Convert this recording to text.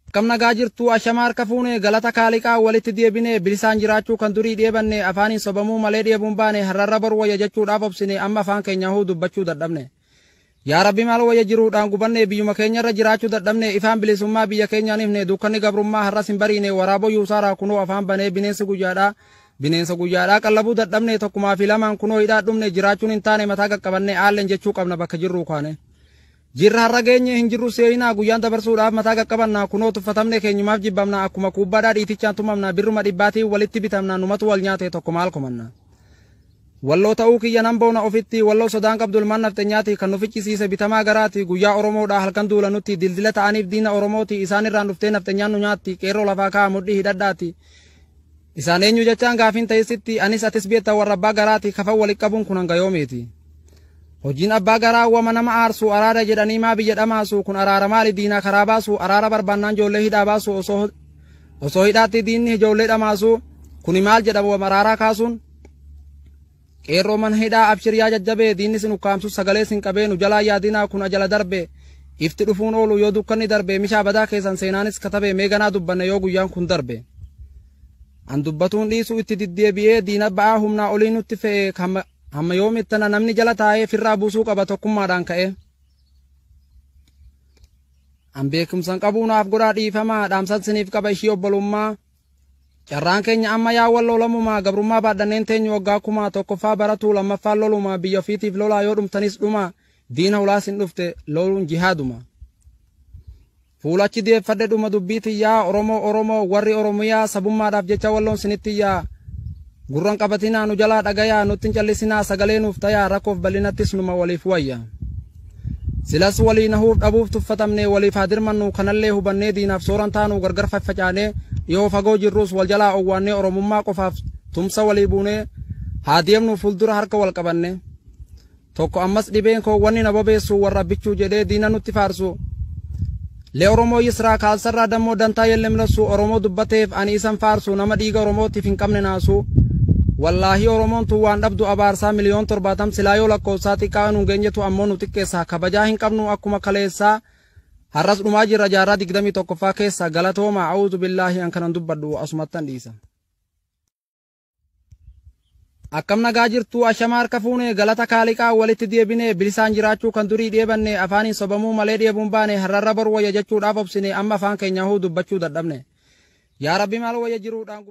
Akkam nagaa jirtu ashamaa harka fuune galata kaaliqaa walitti deebine bilisaan jiraachuu kan durii dheebanne afaaniin sobamuu malee dheebuun baane har'arra boru wayya jechuudhaaf obsine amma afaan keenya huu dubbachuu dadhabne. Yaa Rabbi maal wayya jiruudhaan gubanne biyyuma keenyarra jiraachuu dadhabne ifaan bilisummaa biyya keenyaan hifne dukkanni gabrummaa har'as hin bariine waraaboo yuusaaraa kunoo afaan banee bineensi guyyaadhaa bineensa guyyaadhaa qallabuu dadhabne tokkumaa fi lamaan kunoo hidhaa dhumne jiraachuun hin taane mataa qaqqabanne aalleen jechuu qabna bakka jirruu kaane. Jirra har'a geenye hin jirru seenaa guyyaan dabarsuudhaaf mataa qaqqabanna kunoo tuffatamne keenyumaaf jibbamna akkuma kuubbaadhaa dhiitichaan tumamna birruma dhibbaatiin walitti bitamna numatu wal nyaate tokko maal komanna. Walloo ta'uu kiyya nan boona ofitti walloo sodaan qabdu ilmaan nafxenyaati kan nu ficcisiise bitamaa garaati guyyaa Oromoodhaa halkan duula nutti dildila ta'aniif diina Oromooti isaan irraan dhuftee nafxenyaan nu nyaatti qeerroo lafaa ka'a mudhii hidhadhaati. Isaan eenyu jechaan gaafiin ta'isitti anis atis beekta warra abbaa garaati kafan walitti qabuun kun hanga yoomiiti. Hojiin abbaa garaa wama nama aarsu araara jedhanii maa biyya dhamaasu kun araara maali diinaa karaa baasu araara barbaannaan ijoollee hidhaa baasu osoo hidhaatti diinni ijoollee dhamaasu kuni maal jedhama wama araaraa kaasuun. Qeerroo mana hidhaa abshiriyaa jajjabee diinni sin ukkaamsu sagalee sin qabee nu jalaa yaadinaa kun ajala darbe ifti dhufuun oolu yoo dukkanni darbe mishaa badaa keessan seenaanis katabe meeganaa dubbanne yoo guyyaan kun darbe. An dubbatuun dhiisu itti diddeebi'ee diina ba'aa humnaa olii nutti fe'e hamma yoomittana namni jala taa'ee firraa buusuu qaba tokkummaadhaan ka'e. An beekumsan qabuu naaf godhaa dhiifamaa dhaamsan siniif qaba ishii obbolummaa. Carraan keenya amma yaa wal lolamumaa gabrummaa baadhanneen teenyu waggaa kumaa tokkoffaa baratuu lammaffaan lolumaa biyya ofiitiif lolaa yoo dhumtanis dhuma diina hulaas hin dhufte loluun jihaaduma. Fuulachi deeffadhe dhuma dubbii tiyyaa Oromoo Oromoo warri Oromiyaa sabummaadhaaf jecha walloon sinitti yaa. Gurran qabatinaa nu jalaa dhagayaa nutti hin callisinaa sagalee nuuf tayaa rakkoof bal'inattis numa waliif wayya. Silas walii nahuuf dhabuuf tuffatamne waliif haa dirmannu kanallee hubannee diinaaf sooran taanu gargar faffacaanee dhiyoo fagoo jirrus wal jalaa owwaannee Oromummaa qofaaf tumsa walii buunee haa deemnu fuuldura harka wal qabanne. Tokko ammas dhibeen koo wanni na bobeessu warra bichuu jedhee diina nutti faarsu. Le Oromoo Yisraa kaalsarraa dammoo dantaa yellemlassu Oromoo dubbateef ani isan faarsu nama dhiiga Oromootiif hin qabne naasu. Wallaahi Oromoon tun waan dhabdu abaarsaa 70,000,000 silaa yoo lakkoofsaa xiqqaa nuun geenyetu ammoo nu xiqqeessa kabajaa hin qabnu akkuma kaleessaa har'as dhumaa jirra jaarraa 21ffaa keessa galatooma a'uuzu billaahi an kanan dubbadhu asumattan dhiisa. Akkam nagaa jirtu ashamaa harka fuune galata kaaliqaa walitti deebine bilisaan jiraachuu kan durii dheebanne afaaniin sobamuu malee dheebuun baane har'arra boru wayya jechuudhaaf obsine amma afaan keenya huu dubbachuu dadhabne. Yaa Rabbi maal wayya jiruudhaan